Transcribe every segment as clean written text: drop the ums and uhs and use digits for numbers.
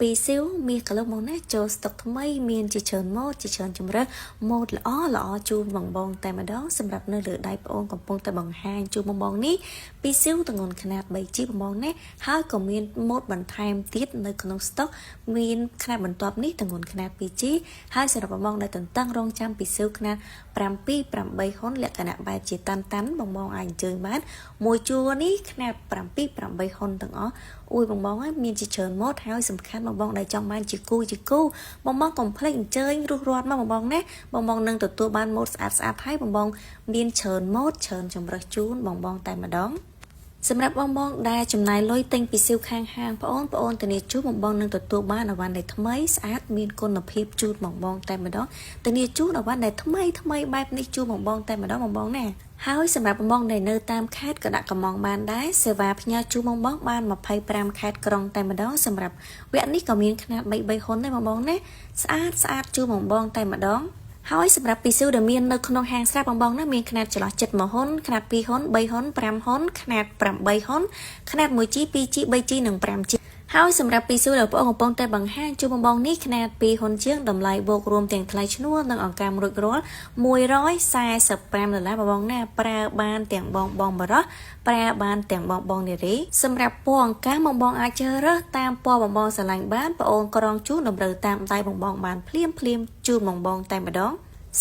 ពីស៊ីវមាសកន្លុះមកណាចូលស្តុកថ្មីមានជាច្រើនម៉ូតជាច្រើនជម្រើសម៉ូតល្អល្អជូនបងបងតែម្ដងសម្រាប់នៅលើដៃប្អូនកំពុងតែបង្ហាញជូនបងបងនេះពីស៊ីវទម្ងន់ខ្នាត 3G បងបងណាហើយក៏មានម៉ូតបន្ថែមទៀតនៅក្នុងស្តុកមានខ្នាតបន្ទាប់នេះទម្ងន់ខ្នាត 2G ហើយសម្រាប់បងបងដែលទន្ទឹងរង់ចាំពីស៊ីវខ្នាត7 8ហ៊ុនលក្ខណៈបែបជាតាន់តាន់បងបងអាចអញ្ជើញបានមួយជួរនេះខ្នាត7 8ហ៊ុនទាំងអស់អួយបងបងហើយមានជាច្រើនម៉ូតហើយសំខាន់បងបងដែលចង់បានជាគូជាគូបងបងកុំភ្លេចអញ្ជើញរុះរាត់មកបងបងណាបងបងនឹងទទួលបានម៉ូតស្អាតស្អាតហើយបងបងមានច្រើនម៉ូតច្រើនជម្រើសជូនបងបងតែម្ដងសម្រាប់បងបងដែលចំណាយលុយទិញពីស៊ីវខាងហាងប្អូនប្អូនធានាជូនបងបងនឹងទទួលបានអីវ៉ាន់ដែលថ្មីស្អាតមានគុណភាពជូនបងបងតែម្ដងធានាជូនអីវ៉ាន់ដែលថ្មីថ្មីបែបនេះជូនបងបងតែម្ដងបងបងណាហើយសម្រាប់បងបងដែលនៅតាមខេត្តក៏ដាក់កម្មង់បានដែរសេវាផ្ញើជូនបងបងបាន25ខេត្តក្រុងតែម្ដងសម្រាប់វគ្គនេះក៏មានខ្នាត3 3ហ៊ុនដែរបងបងណាស្អាតស្អាតជូនបងបងតែម្ដងហើយសម្រាប់ពីស៊ូដែលមាននៅក្នុងហាងស្រាប់បងបងណាមានខ្នាតចន្លោះចិត្ត1ហ៊ុនខ្នាត2ហ៊ុន3ហ៊ុន5ហ៊ុនខ្នាត8ហ៊ុនខ្នាត 1G 2G 3G និង 5G ហើយសម្រាប់ពីស៊ូដែលបងកំពុងតែបង្ហាញជូនបងបងនេះខ្នាត2ហ៊ុនជាងតម្លៃបូករួមទាំងថ្លៃឈ្នួលនិងអង្កាមរួចរាល់145ដុល្លារបងបងណាប្រើបានទាំងបងបងបរោះប្រើបានទាំងបងបងនារីសម្រាប់ពណ៌អង្កាមបងបងអាចជ្រើសរើសតាមពណ៌បងបងស្រឡាញ់បានបងអូនក្រងជូនតម្រូវតាមដៃបងបងបានភ្លាមភ្លាមជូនបងបងតែម្ដង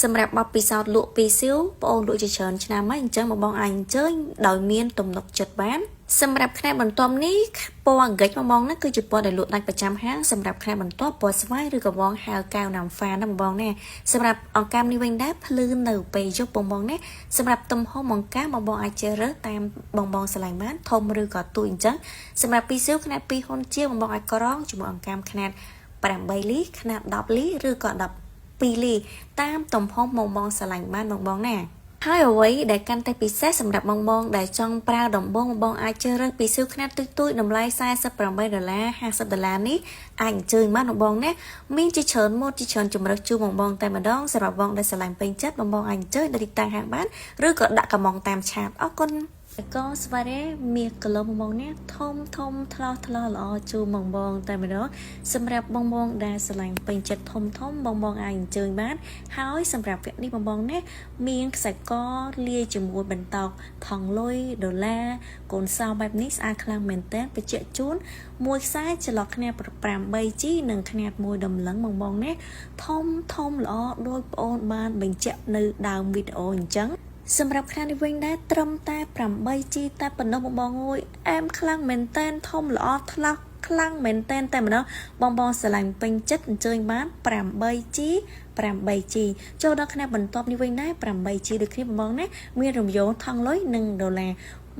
សម្រាប់បទពិសោធន៍លក់ពីស៊ីវប្អូនលក់ជាច្រើនឆ្នាំហើយអញ្ចឹងបងបងអាចអញ្ជើញដោយមានទំនុកចិត្តបានសម្រាប់ខ្នាតបន្ទាប់នេះពណ៌អង្កិចបងបងណាគឺជាពណ៌ដែលលក់ដាច់ប្រចាំហាងសម្រាប់ខ្នាតបន្ទាប់ពណ៌ស្វាយឬក៏បងហៅកែវណាំហ្វាណាបងបងណាសម្រាប់អង្កាមនេះវិញដែរភ្លឺនៅពេលយប់បងបងណាសម្រាប់ទំហំអង្កាមបងបងអាចជ្រើសរើសតាមបងបងស្រឡាញ់បានធំឬក៏ទូចអញ្ចឹងសម្រាប់ពីស៊ីវខ្នាត2ហ៊ុនជាងបងបងអាចក្រងជាមួយអង្កាមខ្នាត8លីខ្នាត10លីឬក៏12លីតាមទំហំបងបងស្រឡាញ់បានបងបងណាហើយអ្វីដែលកាន់តែពិសេសសម្រាប់បងបងដែលចង់ប្រើដំបងបងអាចជ្រើសរើសពីស៊ូខ្នាតទូចទូចតម្លៃ48ដុល្លារ50ដុល្លារនេះអាចអញ្ជើញបានបងបងណាមានជាច្រើនម៉ូតជាច្រើនជម្រើសជូនបងបងតែម្ដងសម្រាប់បងដែលស្រឡាញ់ពេញចិត្តបងបងអាចអញ្ជើញដល់ទីតាំងហាងបានឬក៏ដាក់កម្មង់តាម chat អរគុណកស្វារ៉េមាសគីឡូបងបងណាធំធំថ្លោះថ្លោះល្អជូនបងបងតែម្ដងសម្រាប់បងបងដែលស្រឡាញ់ពេញចិត្តធំធំបងបងអាចអញ្ជើញបានហើយសម្រាប់វគ្គនេះបងបងណាមានខ្សែកលាយជាមួយបន្តោកថងលុយដុល្លារកូនសោបែបនេះស្អាតខ្លាំងមែនតើបញ្ជាក់ជូនមួយខ្សែចន្លោះគ្នា 8G និងខ្នាតមួយដំឡឹងបងបងណាធំធំល្អដោយប្អូនបានបញ្ជាក់នៅដើមវីដេអូអញ្ចឹងសម្រាប់ខ្នាតនេះវិញដែរត្រឹមតែ 8G តែប៉ុណ្ណោះបងបងអើយអែមខ្លាំងមែនតែនធំល្អថ្លោះខ្លាំងមែនតែនតែម្ដងបងបងស្រឡាញ់ពេញចិត្តអញ្ជើញបាន 8G 8G ចូលដល់ខ្នាតបន្ទាប់នេះវិញដែរ 8G ដូចគ្នាបងបងណាមានរំយោលថងលុយនិងដុល្លារ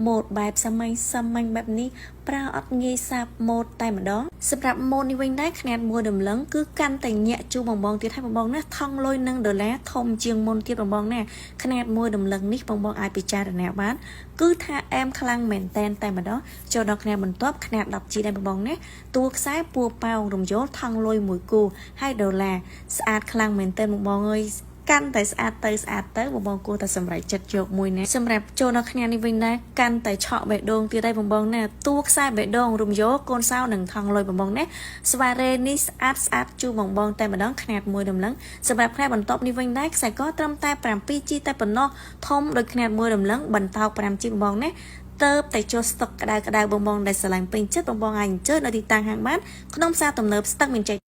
ម៉ូតបែបសាមញ្ញសាមញ្ញបែបនេះប្រើអត់ងាយសាបម៉ូតតែម្ដងសម្រាប់ម៉ូតនេះវិញដែរខ្នាតមួយដំឡឹងគឺកាន់តែញាក់ជូបងបងទៀតហើយបងបងណាថងលុយនិងដុល្លារធំជាងមុនទៀតបងបងណាខ្នាតមួយដំឡឹងនេះបងបងអាចពិចារណាបានគឺថាអែមខ្លាំងមែនតែនតែម្ដងចូលដល់ខ្នាតបន្ទាប់ខ្នាត 10G ដែរបងបងណាតួខ្សែពួរប៉ោងរំយោលថងលុយមួយគូហើយដុល្លារស្អាតខ្លាំងមែនទែនបងបងអើយកាន់តែស្អាតទៅស្អាតទៅបងបងគួរតែសម្រេចចិត្តយកមួយណាសម្រាប់ចូលដល់គ្នានេះវិញដែរកាន់តែឆក់បេះដូងទៀតហើយបងបងណាតួខ្សែបេះដូងរំយោកូនសោនិងថងលុយបងបងណាស្វារ៉េនេះស្អាតស្អាតជូនបងបងតែម្ដងខ្នាតមួយដំឡឹងសម្រាប់ខ្នាតបន្ទាប់នេះវិញដែរខ្សែកត្រឹមតែ 7G តែប៉ុណ្ណោះធំដូចខ្នាតមួយដំឡឹងបន្តោក 5G បងបងណាទៅតែចុះស្តុកក្តៅក្តៅបងបងដែលស្រឡាញ់ពេញចិត្តបងបងអាចអញ្ជើញដល់ទីតាំងហាងបានក្នុងផ្សារទំនើបស្ទឹងមានជ័យ។